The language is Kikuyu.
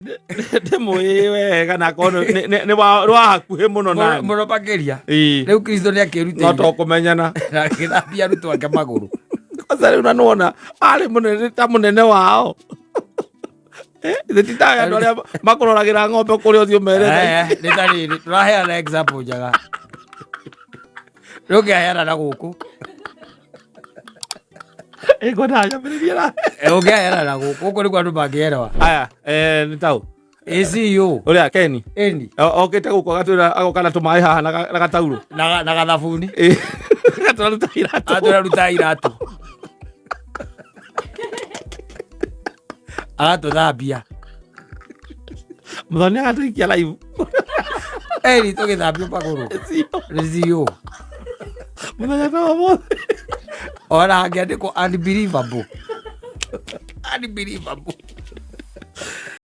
Ndĩmũĩ wega na akorwo nĩ wa hakuhĩ mũno nani. Mũno makĩria. Ĩĩ. Rĩu Kristo nĩ No akĩrutĩire to kũmenyana. Na agĩthambia arutwo ake magũrũ. Kwanza rĩu na nĩwona arĩ mũnene ta mũnene wao. Eh, ithe ti tawe andũ arĩa makũroragĩra ng'ombe kũrĩa ũthiĩ ũmerete. Eh, nĩ ta rĩrĩ tũraheana example njega. Rĩu ũngĩaheana na gũkũ. Ĩngwenda nyambĩrĩrie na Eh, ũngĩaheana na gũkũ gũkũ nĩkuo andũ mangĩerewa. Aya, eh, nĩ taũ. ACU. Ũrĩa Keni. Ĩni. Okĩte gũkũ agatwĩra agoka na tũmaĩ haha na gataurũ. Na gathabuni. Ĩ, agatũraruta iratũ. Atũraruta iratũ. Agatũthambia. Mũthoni agatũikia live. Ĩni tũgĩthambio magũrũ. Nĩ CEO. Mũthenya ta wa ũmũthĩ. Ona hangĩandĩkwo unbelievable. Unbelievable.